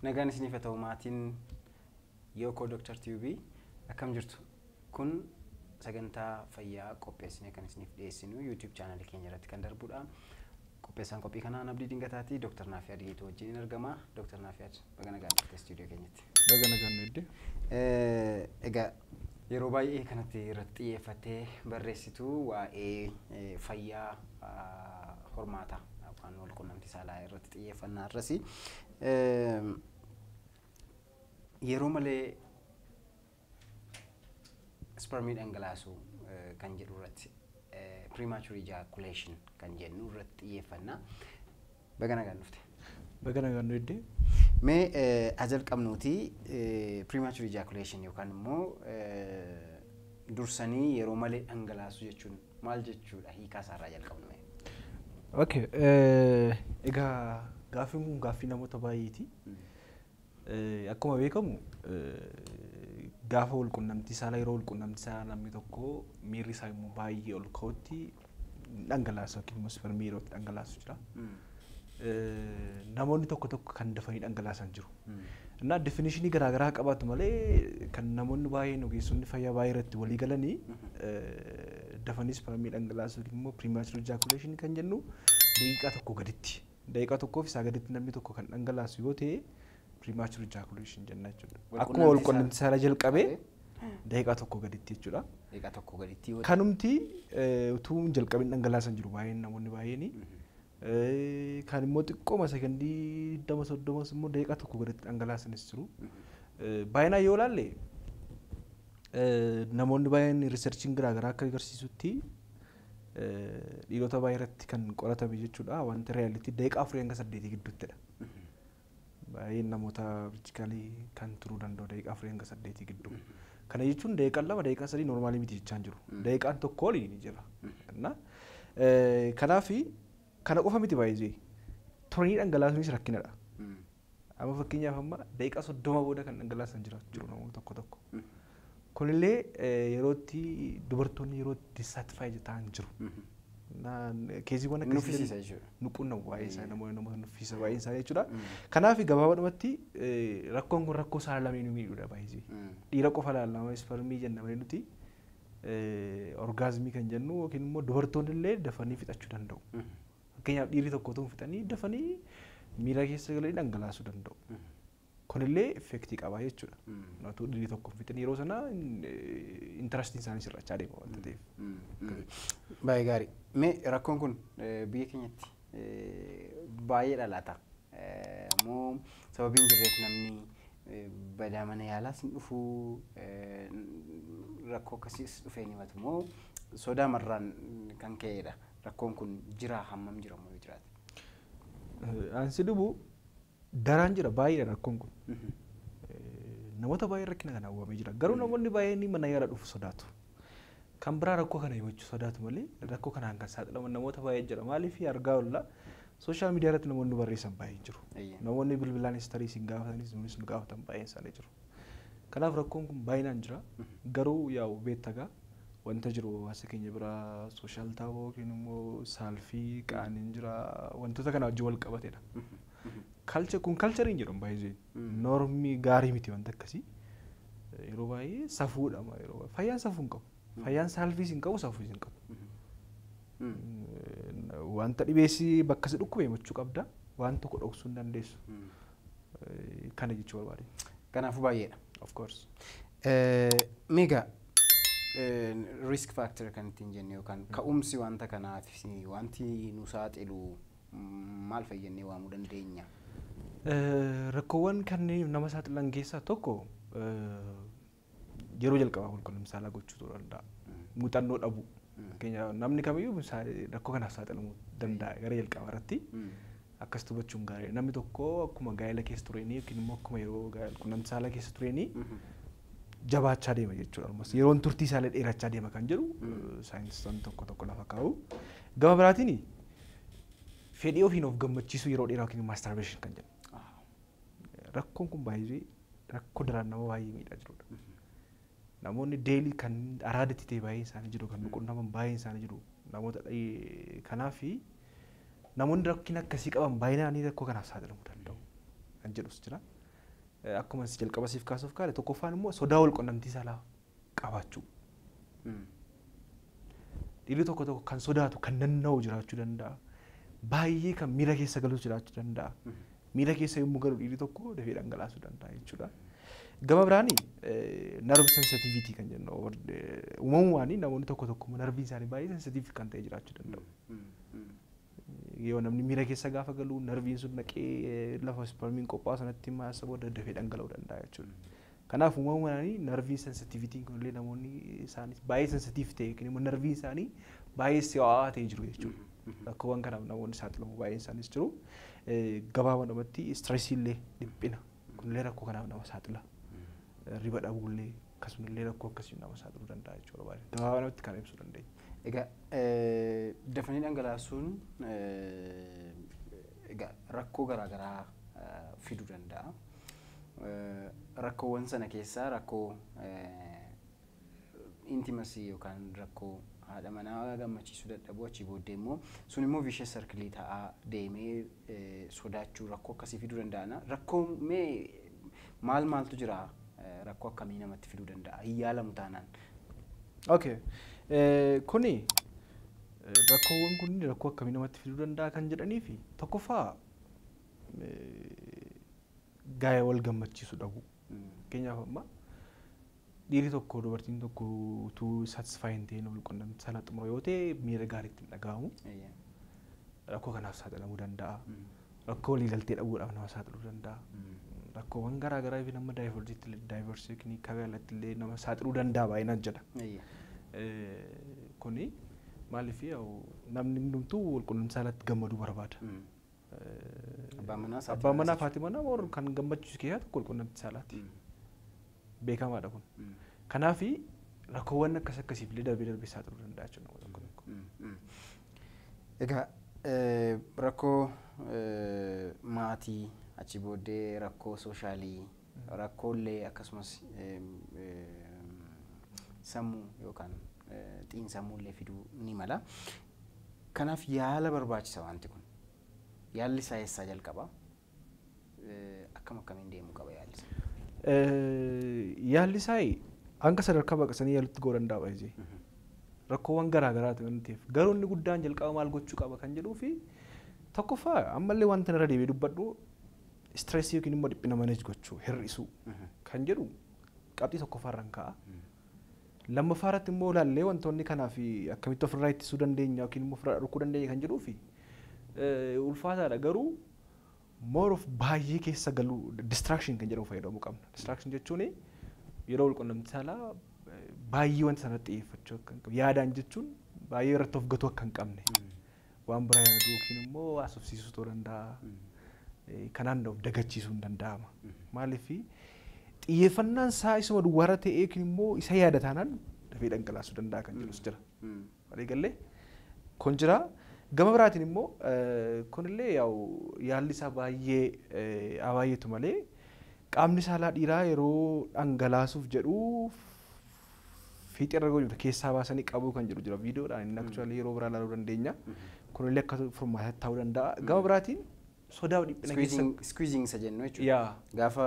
Nagaan isiniif haa ta'u maatiin Yookoo Dr. TV akkam jirtu? Kun sagantaa fayyaa qopheessinee kan isiniif dhiyeessinu YouTube chaanalii keenya irratti kan darbudha. Qopheessaan qophii kanaa Abdii Dingataati. Dr. Naafiyaad Geetuu wajjin argama. Dr. Naafiyaad, baga nagaan dhufte istuudiyoo keenyatti. Baga nagaan nu eegde. Egaa yeroo baay'ee kanatti irratti xiyyeeffattee barreessitu waa'ee fayyaa hormaataa yookaan wal quunnamtii saalaa irratti xiyyeeffannaa irrasi. Yeroo malee spermii dhangalaasuu kan jedhu irratti, premature ejaculation kan jennu irratti xiyyeeffannaa. Baga nagaan dhufte. Baga nagaan nu eegde. Mee haa jalqabnuuti, premature ejaculation yookaan immoo dursanii yeroo malee dhangalaasuu jechuun maal jechuudha? Hiikaa isaarraa jalqabnu mee. Okay, egaa gaaffiin kun gaaffii namoota baay'eeti. Akkuma beekamu gaafa wal quunnamtii saalaa, yeroo wal quunnamtii saalaa namni tokko miirri isaa immoo baay'ee ol ka'utti dhangalaasa yookiin immoo spermii yeroo itti dhangalaasu jira. Namoonni tokko tokko kan dafanii dhangalaasan jiru. Innaa definitionii garaagaraa qabaatu malee kan namoonni baay'een, ogeessonni fayyaa baay'ee irratti walii galanii, dafanii spermii dhangalaasuu yookiin immoo premature ejaculation kan jennu daqiiqaa 1 gaditti. Daqiiqaa tokkoof isaa gaditti namni tokko kan dhangalaasu yoo ta'e premature ejaculation jenna jechuudha. Akkuma wal quunnamtii saalaa jalqabee daqiiqaa 1 gaditti jechuudha. Daqiiqaa 1 gaditti yoo Kanumti utuu hin jalqabin dhangalaasan jiru baay'een, namoonni baay'een. Kan immoo xiqqooma sekondii 20 30 immoo daqiiqaa 1 gaditti dhangalaasanis jiru. Baay'inaan yoo ilaalle, namoonni baay'een, researchiin garaagaraa akka agarsiisutti, dhiirota baay'ee irratti kan qoratame jechuudha. Wanti reality daqiiqaa 4 hanga 8 gidduuttidha. Baay'een namoota physically kan turuu danda'u daqiiqaa 4 hanga 8 gidduu. Kana jechuun daqiiqaan 2, daqiiqaan 3 normalii miti jechaan jiru. Daqiiqaan 1 olii ni jira. Kanaafi kana qofa miti, baay'ee turanii dhangalaasuunis rakkinadha. Amma fakkeenyaaf amma daqiiqaa 30 booda kan dhangalaasan jiru namoota tokko tokko. Kunillee yerootti dubartoonni yeroo dissatisfy ta'an jiru. Caseiiwwan akkasii Nuffisiisa jechuudha. Nu quunnamu baay'ee isaa namoota nuffisiisa baay'ee isaa jechuudha. Kanaaf gabaabadhumatti rakkoon kun rakkoo saala lameenuu miidhuudha baay'ee. Dhiira qofa ilaallama spermii jenna malee nuti orgasmii kan jennu yookiin immoo dubartoonni illee dafanii fixachuu danda'u. Fakkeenyaaf dhiirri tokko otoo hin fixanii dafanii miira keessa galanii dhangalaasuu danda'u. Kunillee effectii qaba jechuudha. Otoo dhiirri tokko hin fixin yeroo sana interestiin isaanii sirrachaa deema wanta ta'eef. Baay'ee gaarii. Mee rakkoon kun biyya keenyatti baay'ee dhalata. Moo sababii hin jirreef namni badaa mana yaalaas hin dhufuu, rakkoo akkasiis dhufee ni himatu, moo sodaa marraan kan ka'edha? Rakkoon kun jira, hammam jira moo yoo jiraate? Ansi dhubu daraan jira, baay'eedha rakkoon kun. Namoota baay'ee rakkina kana uumamee jira. Garuu namoonni baay'een mana yaala dhufu sodaatu. Kan biraa rakkoo kana himachuu sodaatu malee rakkoo kanaan kan saaxilaman namoota baay'ee jira. Maaliif argaa oolla, social media irratti namoonni barreessan baay'ee jiru. Namoonni bilbilaanis tarii isin gaafatanis nunis nu gaafatan baay'een isaanii jiru. Kanaaf rakkoon kun baay'inaan jira. Garuu yaa'u beektagaa wanta jiru hawaasa keenya bira social taboo yookiin immoo saalfii qaaniin jira, wantoota kana wajjin wal qabatedha. Culture kun cultureiin jedhamu baay'ee normii gaarii miti wanta akkasii. Yeroo baay'ee safuudha, yeroo baay'ee fayyaan safuu hin qabu. Fayyaan saalfiis hin qabu, safuus hin qabu. Wanta dhibeessi bakka si dhukkube himachuu qabda. Waan tokko dhoksuu hin dandeessu. Kana jechuu barbaade. Kanaafuu baay'eedha. Of course. Meegaa risk factor kan ittiin jenne yookaan ka'umsi wanta kanaaf wanti nu saaxilu maal fayyannee waamuu dandeenya? Rakkoowwan kanneen nama saaxilan keessaa tokko yeroo jalqabaa walqunnamtii saalaa gochuu ta'uu danda'a. Muuxannoo dhabuu. Fakkeenyaaf namni kamiyyuu rakkoo kanaaf saaxilamuu danda'a gara jalqabaa irratti. Akkas hubachuun gaariidha. Namni tokko akkuma gaa'ela keessa tureenii yookiin immoo akkuma yeroo quunnamtii saalaa keessa tureenii jabaachaa deema jechuudha. Almost yeroon turtii isaallee dheerachaa deema kan jedhu saayinsistoonni tokko tokko lafa kaa'u. Gama biraatiin fedhii ofiin of gammachiisuu yeroo dheeraa yookiin masturbation kan jedhu. Rakkoon kun baay'ee rakkoo daraan nama baay'ee miidhaa jirudha. Namoonni daily kan araadatti ta'e baay'een isaanii jiru, kan quunnaman baay'een isaanii jiru. Namoota kanaafi namoonni rakkina akkasii qaban baay'inaan rakkoo kanaaf saaxilamuu danda'u kan jedhus jira. Akkuma si jalqaba siif kaasuuf kaale, tokkoffaan immoo sodaa wal qunnamtii saalaa qabaachuu. Dhiirri tokko tokko kan sodaatu, kan nanna'u jiraachuu danda'a. Baay'ee kan miira keessa galus jiraachuu danda'a. Miira keessa yommuu galu dhiirri tokko dafee dhangalaasuu danda'a jechuudha. Gama biraani nerve sensitivity kan jennu, uumamumaan namoonni tokko tokko nerviin isaanii baay'ee sensitive kan ta'e jiraachuu danda'u. Yoo namni miira keessa gaafa galu nerviin sun naqee lafa spermiin qophaa'u sanatti maasa booda dafee dhangala'uu danda'a jechuudha. Kanaaf uumamumaan nerviin sensitivityn kunillee namoonni isaanis baay'ee sensitive ta'e yookiin immoo nerviin isaanii baay'ee si'aawaa ta'e jiru jechuudha. Rakkoowwan kanaaf namoonni saaxilamu baay'een isaanis jiru. Gabaabumatti stressii illee, dhiphina kunillee rakkoo kanaaf nama saaxila. Riba dhabuullee akkasumallee rakkoo akkasii nama saaxiluu danda'a jechuudha. Gabaabumatti kan ibsuu dandeenya. Egaa dafanii dhangalaasuun egaa rakkoo garaagaraa fiduu danda'a. Rakkoowwan sana keessaa rakkoo intimacy yookaan rakkoo haadha manaa gammachiisuu dadhabuu, achii booddee immoo sun immoo vicious circle ta'aa deemee sodaachuu, rakkoo akkasii fiduu danda'a. Rakkoo mee maal maaltu jira? Rakkoo akkamii namatti fiduu danda'a? Hin yaalamu taanaan. Okay. Kuni rakkoowwan kun rakkoo akkamii namatti fiduu danda'a kan jedhanii fi tokkoffaa gaa'ee wal gammachiisuu dhabu. Fakkeenyaaf amma dhiirri tokko dubartiin tokko utuu satisfy hin ta'in wal qunnamtii saalaa xumura yoo ta'e, miira gaariitti hin dhaga'amu. Rakkoo kanaaf saaxilamuu danda'a. Rakkoo waliigaltee dhabuudhaaf nama saaxiluu danda'a. Rakkoowwan garaa garaa fi nama divorceitti, divorceii yookiin kabeelatti illee nama saaxiluu danda'a baay'inaan jedha. Kuni maaliif, namni hundumtuu wal qunnamtii saalaatti gammaduu barbaada. Abbaan manaas Abbaan manaa fi haati manaa warra kan gammachiisu keessaa tokko wal qunnamtii saalaati. Beekamaadha kun. Kanaaf rakkoowwan akkas akkasiif illee darbee darbee saaxiluu danda'a jechuudha nama tokko tokko. Egaa rakkoo maatii, achi booddee rakkoo socialii, rakkoolee akkasumas sammuu yookaan xiinsammuullee fiduu ni mala. Kanaaf yaala barbaachisa wanti kun. Yaalli isaa eessaa jalqaba? Akkam akkamiin deemuu qaba yaalli isaa? Yaalli isaa hanga sadarkaa baqasanii yaalutti ga'uu danda'a baay'ee. Rakkoowwan garaa garaati waan ta'eef, garuu inni guddaan jalqaba maal gochuu qaba kan jedhuu fi tokkoffaa ammallee wanta irra deebi'ee dubbadhu, stressii yookiin immoo dhiphina manage gochuu, hir'isuu kan jedhu qabxii tokkoffaa irraan ka'a. Lammaffaa irratti immoo ilaallee wantoonni kanaaf akkamitti ofirraa ittisuu dandeenya yookiin immoo ofirraa dhorkuu dandeenya kan jedhuu fi ulfaataadha, garuu more of baay'ee keessa galuu, distraction kan jedhamu fayyadamuu qabna. Distraction jechuun yeroo walqunnamtii saalaa baay'ee wanta sanatti xiyyeeffachuu akka hin qabne, yaadaan jechuun baay'ee irratti of gatuu akka hin qabne, waan biraa yaaduu yookiin immoo haasofsiisuu ta'uu danda'a. Kanaan of dagachiisuu hin danda'ama. Maaliif, xiyyeeffannaan isaa isuma duwwaarra ta'ee yookiin immoo isa yaada taanaan dafee dhangalaasuu danda'a kan jedhus jira. Walii gallee kun jira. Gama biraatiin immoo kunillee yaa'u yaalli isaa baay'ee baay'eetu malee, qaamni saalaa dhiiraa yeroo dhangalaasuuf jedhu fiixee irra jiru keessaa baasanii qabuu kan jedhu jira viidiyoodhaan, inni actually yeroo biraa ilaaluu dandeenya. Kunillee akka furmaataatti ta'uu danda'a. Gama biraatiin sodaa dhiphina keessa Squeezing isa jennu jechuudha. Yaa. Gaafa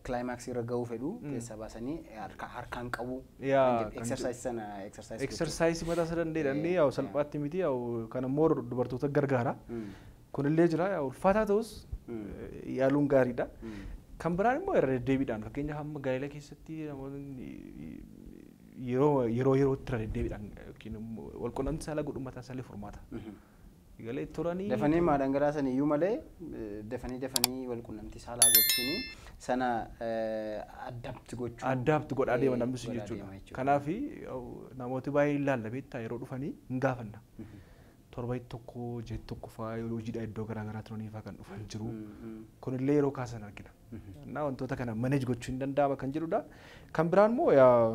climaxii irra gahuu fedhu keessaa baasanii harkaan qabuu. Yaa, kan Exercise sana exercise gochuu. Exercise mataa isaa danda'edha inni, yaa'u salphaatti miti, yaa'u kan immoo dubartoota gargaara. Kunillee jira, yaa'u ulfaataa ta'us yaaluun gaariidha. Kan biraan immoo irra deddeebiidhaan, fakkeenyaaf amma gaa'ela keessatti namoonni yeroo yeroo yerootti irra deddeebiidhaan yookiin immoo walqunnamtii saalaa godhuun mataa isaallee furmaata. Galee turanii. Dafanii maa dhangalaasan iyyuu malee, dafanii dafanii wal qunnamtii saalaa gochuun sana adapt gochuu. Adapt godhaa deema namni sun godhaa jechuudha. deema. Kanaaf namooti baay'een ilaalla beektaa, yeroo dhufanii hin gaafanna. Torba tokko, ji'a tokko fa'aa yeroo hojiidhaa iddoo garaa garaa turanii fa'aa kan dhufan jiru. Kunillee yeroo kaasan argina. Naa wantoota kana manage gochuu hin danda'ama kan jedhudha. Kan biraan immoo yaa'u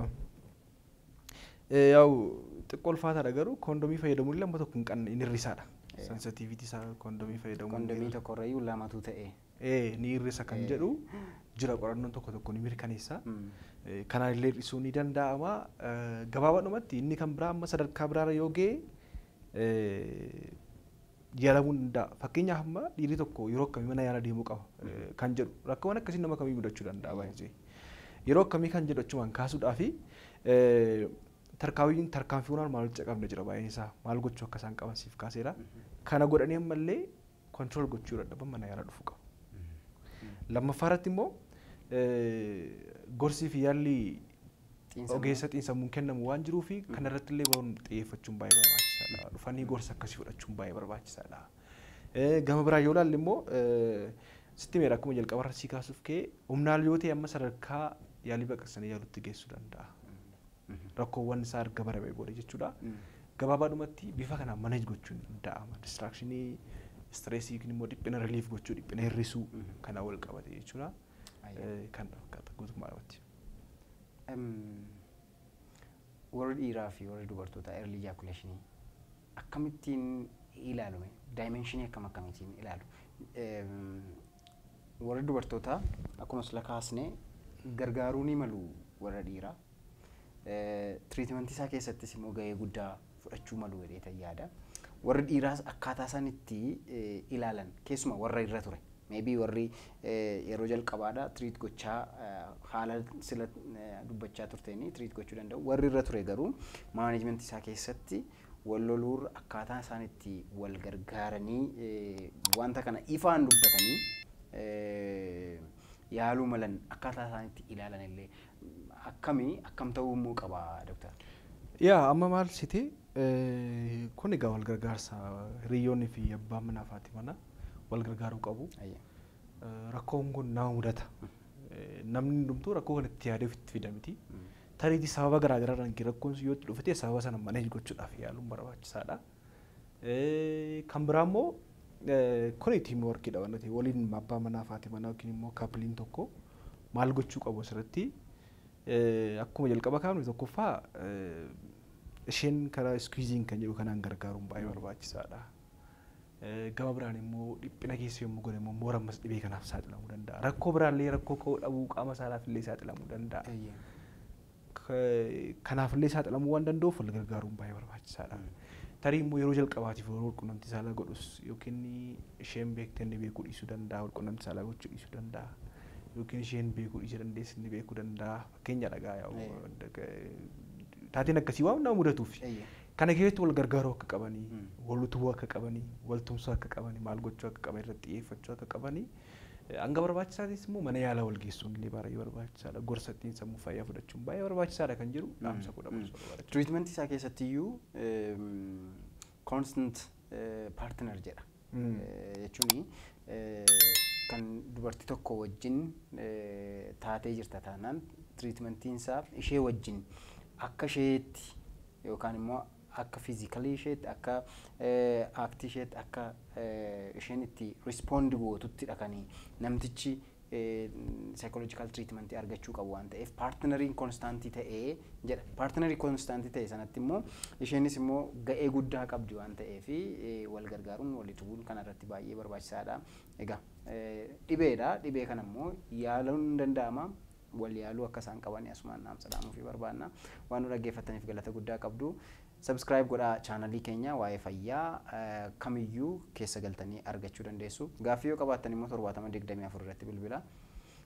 xiqqoo ulfaataadha, garuu koondomii fayyadamuun illee amma tokko hin qabne hin hir'isaadha. Sensitivity isaa koondomii fayyadamuun. Kondomii tokkorrayyuu lamatu ta'e. Ee, ni hir'isa kan jedhu jira, qorannoon tokko tokko ni mirkaneessa. Kanaan illee hir'isuu ni danda'ama. Gabaabaadhumatti inni kan biraa amma sadarkaa biraarra yoo ga'e Yaalamuu ni danda'a. Fakkeenyaaf amma dhiirri tokko yeroo akkamii mana yaalaa deemuu qaba kan jedhu rakkoowwan akkasii nama kamii mudachuu danda'a baay'ee. Yeroo akkamii kan jedhu achumaan kaasuudhaa fi tarkaanfiiwwan armaan olitti caqabne jira baay'een isaa maal gochuu akka isaan qaban siif kaaseera. Kana godhanii ammallee control gochuu dadhaban mana yaalaa dhufuu qabu. Lammaffaa irratti immoo gorsii fi yaalli ogeessa xiinsammuun kennamu waan jiruu fi kanarratti illee baruun xiyyeeffachuun baay'ee barbaachisaadha. Dhufanii gorsa akkasii fudhachuun baay'ee barbaachisaadha. Gama biraa yoo ilaalle immoo sitti meera akkuma jalqabarra sii kaasuuf ka'e humnaan yoo ta'e amma sadarkaa yaalii baqaqsanii yaaluutti geessuu danda'a. Rakkoowwan isaa erga barame booda jechuudha. Gabaabaadhumatti bifa kanaan manage gochuun danda'ama. Distraction, stress yookiin immoo dhiphina relief gochuu, dhiphina hir'isuu kana wal qabate jechuudha. Kan fakkaata guutummaadhumatti. Warri dhiiraa fi warri dubartootaa early ejaculation akkamittiin ilaalume? Dimension akkam akkamitiin ilaalu? Warri dubartootaa akkuma sila kaasne gargaaruu ni malu warra dhiiraa. Treatment isaa keessattis immoo gahee guddaa fudhachuu malu jedhee yaada. Warri dhiiraas akkaataa isaan itti ilaalan keessumaa warra irra ture. Maybe warri yeroo jalqabaadha treat gochaa haala sila dubbachaa turteeni treat gochuu danda'u. Warri irra ture garuu management isaa keessatti wal loluurra akkaataa isaan itti wal gargaaranii wanta kana ifaan dubbatanii yaaluu malan akkaataa isaan itti ilaalan illee akkamii akkam ta'uu immoo qaba, doktar? Yaa, amma maal site, kun egaa wal gargaarsa hiriyoonni fi abbaan manaa fi haati manaa wal gargaaruu qabu. Rakkoon kun nama mudata. Namni hundumtuu rakkoo kana itti yaadee ofitti fida miti. Tariitii sababa garaa garaadhaan rakkoon sun yoo itti dhufte sababa sana manage gochuudhaaf yaaluun barbaachisaadha. Kan biraa immoo kun team workiidha waan ta'eef waliin abbaa manaa fi haati manaa yookiin immoo coupleiin tokko maal gochuu qabu asirratti akkuma jalqaba kaafne tokkoffaa isheen karaa squeezing kan jedhu kanaan gargaaruun baay'ee barbaachisaadha. Gama biraan immoo dhiphina keessa yommuu godhe immoo moora ammas dhibee kanaaf saaxilamuu danda'a. Rakkoo biraallee rakkoo ka'uu dhabuu qaama saalaaf illee saaxilamuu danda'a. Kanaaf illee saaxilamuu waan danda'uuf wal gargaaruun baay'ee barbaachisaadha. Tarii immoo yeroo jalqabaatiif yeroo walqunnamtii saalaa godhus yookiin isheen beektee inni beekuu dhiisuu danda'a, walqunnamtii saalaa gochuu dhiisuu danda'a. Yookiin isheen beekuu dhiisuu dandeessi, inni beekuu danda'a. Fakkeenya dhagaa taateen akkasii waan nama mudatuuf. Kana keessatti wal gargaaruu akka qabanii, wal utubuu akka qabanii, wal tumsuu akka qabanii, maal gochuu akka qaban irratti xiyyeeffachuu akka qabanii, hanga barbaachisaatis immoo mana yaalaa wal geessuun illee baay'ee barbaachisaadha. Gorsa ittiin sammuu fayyaa fudhachuun baay'ee barbaachisaadha kan jiru dhaamsa godha. Treatment isaa keessatti iyyuu constant partner jedha. Jechuun kan dubartii tokko wajjin taatee jirta taanaan treatmentiin isaa ishee wajjin akka isheetti yookaan immoo akka physical isheetti, akka act isheetti, akka isheen itti respond gootuttidha kan namtichi psychological treatment argachuu qabu waan ta'eef partneriin constant ta'ee jedha. Partner constant ta'e sanatti immoo isheenis immoo ga'ee guddaa qabdi waan ta'eef wal gargaaruun walii tubuun kanarratti baay'ee barbaachisaadha. Egaa dhibeedha. Dhibee kana immoo yaaluun ni danda'ama. Wal yaaluu akka isaan qaban asumaan dhaamsa dhaamuu fi barbaanna. Waan nu dhaggeeffataniif galata guddaa qabdu. Subscribe godhaa channelii keenya, waa'ee fayyaa kamiyyuu keessa galtanii argachuu dandeessu. Gaaffii yoo qabaattan immoo 7024 irratti bilbila.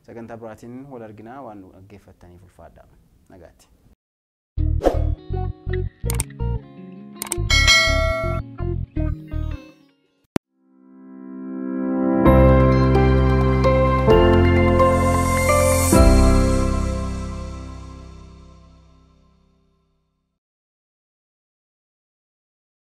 Sagantaa biraatiin wal arginaa, waan nu dhaggeeffattaniif ulfaadha. Nagaatti.